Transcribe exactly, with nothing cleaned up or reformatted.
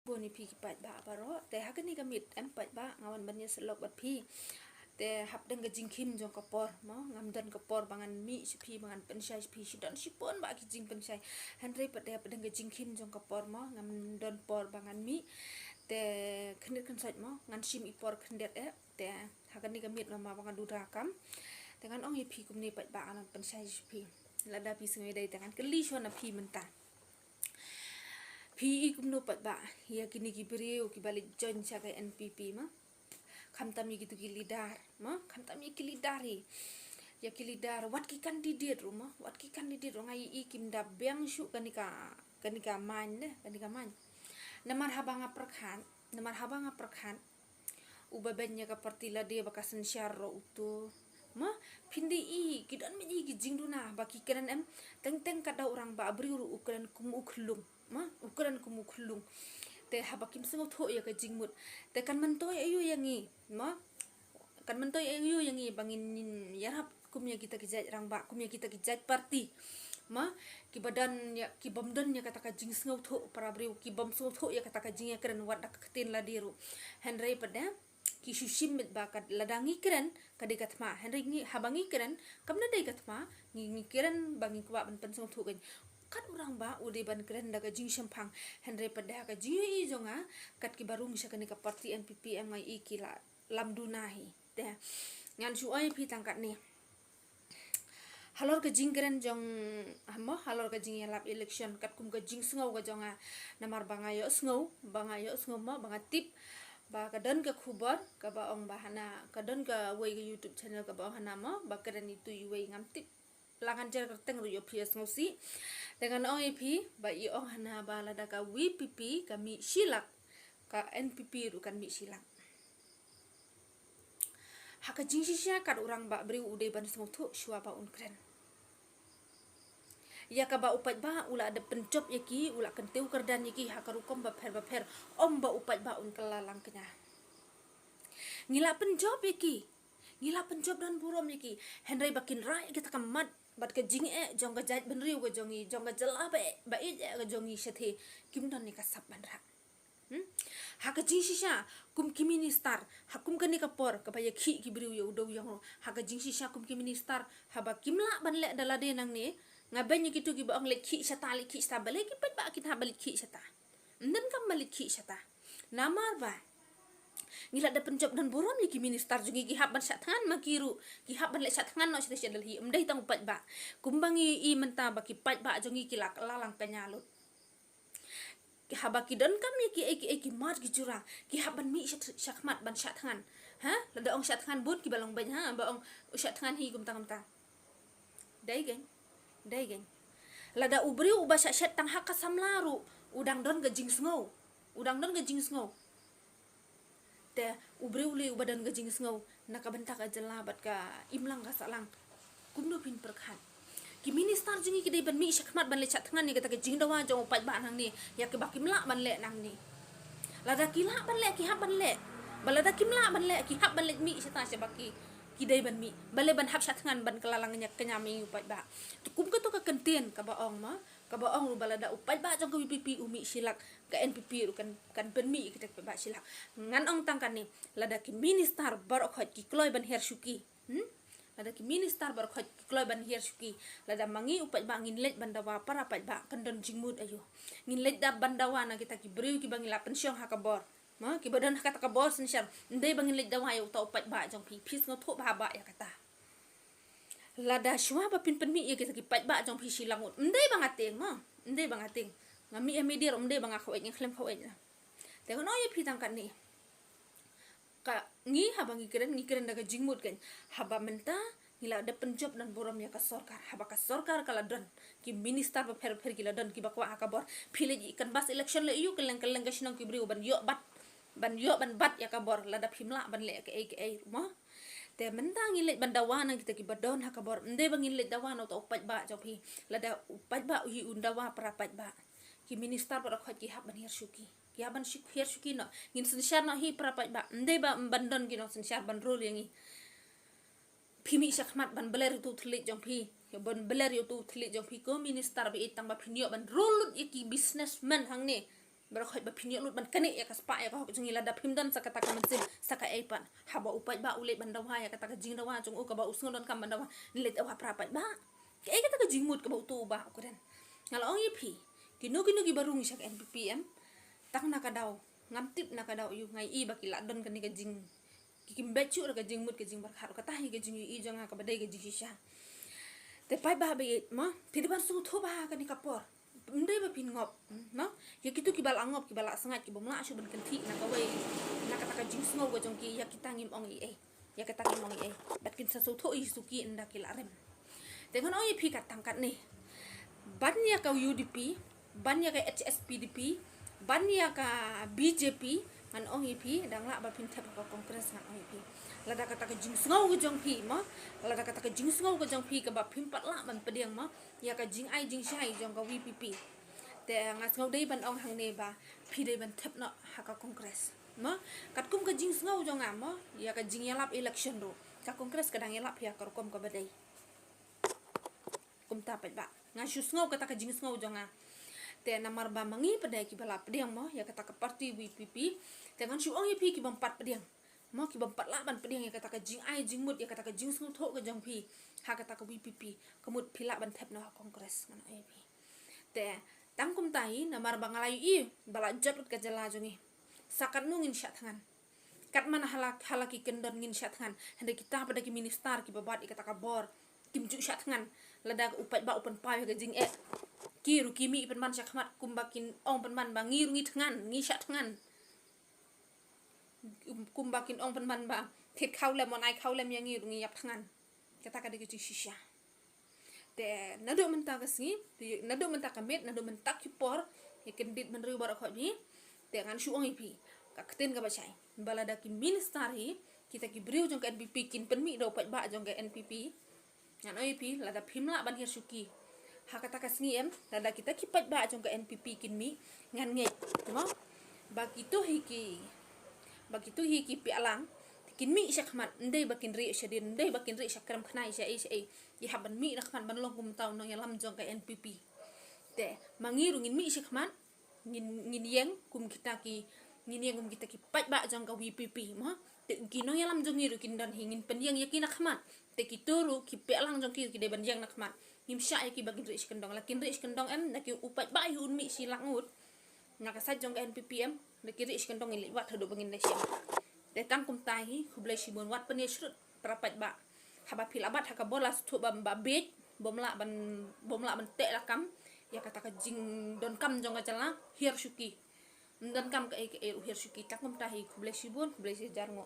Bun ïa phi ki paidbah baroh. Te ha kane ka miet em paidbah nga wan ban ïasyllok bad phi. Te hapdeng ka jingkhim jong ka por mo, ngam don ka por ba ngan mih sha phi, ba ngan pynshai sha phi, shi don shibun bah ki jingpynshai. Hynrei pat de hapdeng ka jingkhim jong ka por mo, ngam don por ba ngan mih. Te khyndiat khynsoit mo, ngan shim i por khyndiat eh. Te ha kane ka miet ma ba ngan duda kam. Te ngan ong ïa phi kumne paidbah, ngan pynshai sha phi. Lada phi sngew ïadei te ngan kylli shuwa na phi mynta. Phi i kumno paidbah ïa kine ki briew kiba leit join sha ka N P P ma? Khamtam ïa kitu ki leader ma, khamtam ïa ki leader hi. Ïa ki leader, wat ki candidate ruh ma, wat ki candidate ruh nga i, i kim da biang shuh kane ka, kane ka main de, kane ka main. Namar haba nga pyrkhat, namar haba nga pyrkhat, uba beiñ ïa ka party lade ba ka synshar ruh uto. Ma, phin da i, ki don beit ki jingduna ba ki kren em, teng teng ka dei u rangbah briew ruh u kren kum u khyllung. Ma, u kren kum u khyllung. Te haba kim sngewthuh ïa ka jingmut. Te kan myntoi aïu ïa ngi, ma? Kan myntoi aïu ïa ngi ba ngin ïarap kum ïa kita ki jait rangbah, kum ïa kita ki jait party. Ma, kiba don ïa, kibym don ïa kata ka jingsngewthuh para briew, kibym sngewthuh ïa kata ka jingïakren wat da ka ktien lade ruh. Hynrei pat de, ki shu shim beit ba ka lada ngi kren, ka dei ka thma. Hynrei ngi, haba ngi kren, kam da dei ka thma, ngi, ngi kren ba ngi kwah ban pynsngewthuh kein. Kat u rangbah u dei ban kren da ka jingshemphang. Hynrei pat de ha ka jingïohi jong nga, kat kiba rung sha kane ka party N P P em nga i ki la lam duna hi. Te, ngan shu ong ïa phi tang katne. Halor ka jingkren jong, mo, halor ka jingïalap election, katkum ka jingsngew ka jong nga, namar ba nga ïohsngew, ba nga ïohsngew mo, ba nga tip ba ka don ka khubor kaba ong ba hana, ka don kawei ka YouTube channel kaba ong hana mo, ba kren itu iwei, ngam tip la ngan jer kyrteng ruh, ïoh phi ïa sngewsih. Te ngan ong ïa phi ba i ong hana ba lada ka V P P ka mih shi lak, ka N P P ruh kan mih shi lak. Ha ka jingshisha kat u rangbah briew u dei ban sngewthuh shuwa ba un kren. Ïa kaba u paidbah u la dep pynjop ïa ki, u la kyntiew kyrdan ïa ki ha ka rukom bapher bapher, ym ba u paidbah un kylla lang kñia. Ngi la pynjop ïa ki, ngi la pynjop don burom ïa ki, hynrei ba kin rah ïa kita ka mat bad ka jingeh jong ka jaitbynriew ka jong ngi, jong ka jylla ba, ba ïeit eh ka jong ngi shathie, kim don ïa ka sap ban rah. Hmm? Ha ka jingshisha kum ki minister, ha kum kane ka por kaba ïakhih ki briew ïa u dewïong ruh. Ha ka jingshisha kum ki minister, haba kim lah ban leh da lade nangne, nga beiñ ïa kitu kiba ong leit khih shata, leit khih shata, balei ki paidbah kin hap ban leit khih shata? Ym donkam ban leit khih shata. Namar ba ngi la dep pynjop don burom ïa ki minister jong ngi, ki hap ban shah thngan ma ki ruh, ki hap ban leit shah thngan noh shatei sha Delhi, ym dei tang u paidbah. Kumba ngi i mynta ba ki paidbah jong ngi ki la, la lang kñia lut. Haba ki donkam ïa kiei kiei ki mat ki jura, ki hap ban mih sha, shakhmat ban shah thngan. Ha? Lada ong shah thngan bun kiba long beiñ, ha, ba ong u shah thngan hi kumta kumta. Dei kein, dei kein. Lada u briew uba shah shet tang ha ka samla ruh u dang don ka jingsngew, u dang don ka jingsngew. Te u briew lei uba don ka jingsngew na ka bynta ka jylla bad ka imlang ka sahlang. Kumno phin pyrkhat? Ki minister jong ngi ki dei ban mih shakhmat ban leit shah thngan ïa kata ka jingdawa jong u paidbah nangne, ïa kiba kim lah ban leh nangne. Lada ki lah ban leh ki hap ban leh. Ba lada kim lah ban leh ki hap ban leit mih shata shaba ki, ki dei ban mih. Balei ban hap shah thngan ban kylla lang kñia, kñia ma u paidbah? Te kum kato ka kyntien kaba ong ma, kaba ong ruh ba lada u paidbah jong ka V P P u mih shi lak, ka N P P ruh kan, kan pynmih ïa kita ki paidbah shi lak. Ngan ong tang kane, lada ki minister baroh khoit ki kloi ban hiar shuki. Hmm? Lada ki minister baroh khoit ki kloi ban hiar shuki, lada ma ngi u paidbah ngin leit ban dawa para paidbah, kan don jingmut aïu? Ngin leit da ban dawa na kita ki briew kiba ngi la pynshong ha ka bor. Ma, kiba don ha kata ka bor synshar. Ym dei ba ngin leit dawa ïa uta u paidbah jong phi, phi sngewthuh bha bha ïa kata. Lada shuwa ba phin pynmih ïa kita ki paidbah jong phi shi lak ngut, ym dei ba nga tieng ma, ym dei ba nga tieng. Nga mih ha media ruh ym dei ba nga khawei, nga khlem khawei la. Te ngan ong ïa phi tang katne. Ka ngi haba ngi kren, ngi kren da ka jingmut kein. Haba mynta ngi la dep pynjop don burom ïa ka sorkar. Haba ka sorkar ka la don, ki minister bapher bapher ki la don, kiba kwah ha ka bor. Phi leit canvass election lei aïu, kylleng kylleng ka shnong ki briew ban ïoh bat, ban ïoh ban bat ïa ka bor, lada phim lah ban leh kaei kaei ruh ma. Te mynta ngin leit ban dawa na kita kiba don ha ka bor. Ym dei ba ngin leit dawa na uta u paidbah jong phi. Lada u paidbah u hi un dawa para paidbah, ki minister baroh khoit ki hap ban hiar shuki. Ki hap ban shu-, hiar shuki noh. Ngin synshar noh hi para paidbah. Ym dei ba ban don ki nongsynshar ban rule ïa ngi. Phi mih shakhmat ban bler ïa utu u thylliej jong phi. Ban bler ïa utu u thylliej jong phi ko minister ba ïeit, tang ba phin ïoh ban rule lut ïa ki businessman hangne. Baroh khoit ba phin ïoh lut ban kane ïa ka spah ïa ka hok jong ngi, lada phim don sa kata ka mynsiem sa kaei pat. Haba u paidbah u leit ban dawa ïa kata ka jingdawa jong u kaba u sngew donkam ban dawa, ngi leit dawa para paidbah. Kaei kata ka jingmut kaba uto u bah u kren? Nga la ong ïa phi, kino kino kiba rung sha ka N P P em, tang na ka daw, ngam tip na ka daw ïa u, nga i ba ki la don kane ka jing, ki kim beit shuh da ka jingmut ka jingpyrkhat. Kata hi ka jingïohi jong nga kaba dei ka jingshisha. Te paidbah ba ïeit mo, phi dei ban sngewthuh ba ha kane ka por, ym dei ba phin ngop, hmm, no? Ïa kito kiba la ngop, kiba la sngaid, kiba ym lah shuh ban kynthih na kawei, na kata ka jingsngew ka jong ki, ïa kita ngim ong ei ei. Ïa kata ngim ong ei ei. Bad kin sa sngewthuh ïa suki ynda ki la rem. Te ngan ong ïa phi kat tang katne, ban ïa ka U D P, ban ïa ka H S P D P, ban ïa ka B J P, ngan ong ïa phi, dang lah ba phin thep ha ka Congress, ngan ong ïa phi. Lada kata ka jingsngew ka jong phi mo, lada kata ka jingsngew ka jong phi kaba phim pat lah ban pdiang mo ïa ka jingai jingshai jong ka V P P, te nga sngew dei ban ong hangne ba phi dei ban thep noh ha ka Congress mo. Katkum ka jingsngew jong nga mo, ïa ka jingïalap election ruh, ka Congress ka dang ïalap ïa ka rukom kaba dei. Kumta paidbah, nga shu sngew kata ka jingsngew jong nga. Te namar ba ma ngi pat dei kiba la pdiang mo ïa kata ka party V P P, te ngan shu ong ïa phi kibym pat pdiang mo, kibym pat lah ban pdiang ïa kata ka jingai jingmut, ïa kata ka jingsngewthuh ka jong phi ha kata ka V P P, ka mut phi lah ban thep noh ha Congress, ngan ong ïa phi. Te tang kumta hi, namar ba nga la ïohi ba la jot lut ka jylla jong ngi, sa katno ngin shah thngan. Katba man hala, hala ki kyndon ngin shah thngan. Hynrei kita pat da ki minister kiba bat ïa kata ka bor, kim ju shah thngan. Lada u paidbah u pynpaw ïa ka jingeh, ki ruh ki mih pynban sha khmat, kumba kin ong pynban ba ngi ruh ngi thngan, ngi shah thngan. Kumba kin ong pynban ba thied khawlem, wan ai khawlem ïa ngi ruh ngi ïap thngan. Kata ka dei ka jingshisha. Te naduh mynta ka sngi, te naduh mynta ka miet, naduh mynta ki por, ïa kyndit bynriew baroh khoit hi. Te ngan shu ong ïa phi, ka ktien kaba shai, ba lada ki minister hi, kita ki briew jong ka N P P kin pynmih da u paidbah jong ka N P P, ngan ong ïa phi, lada phim lah ban hiar shuki ha kata ka sngi em, lada kita ki paidbah jong ka N P P kin mih, ngan ngeit mo ba kito hi ki, ba kito hi ki Pehlang, kin mih sha khmat, ym dei ba kin rieh shadien, ym dei ba kin rieh sha krem khnai, sha ei sha ei. Ki hap ban mih na khmat ban long kum uta u nongïalam jong ka N P P. Te ma ngi ruh ngin mih sha khmat, ngin, ngin ïeng kum kita ki, ngin ïeng kum kita ki paidbah jong ka V P P mo. Te ki nongïalam jong ngi ruh kin don hi, ngin pynïeng ïa ki na khmat. Te kito ruh ki Pehlang jong ki ruh ki dei ban ïeng na khmat. Ngim shah ïa ki ba kin rieh shi kyndong. La kin rieh shi kyndong em, la ki, u paidbah hi un mih shi lak ngut na ka side jong ka N P P em, la ki rieh shi kyndong, ngin leit wad haduh ba ngin leit shem. Te tang kumta hi, khublei shibun, wat pynïasyrut para paidbah. Haba phi la bat ha ka bor, la sngewthuh ba, ba bieit, bym lah ban, bym lah ban teh lakam ïa kata ka jingdonkam jong ka jylla, hiar shuki. Ym donkam kaei kaei ruh, hiar shuki. Tang kumta hi, khublei shibun, khublei shihajar nguh.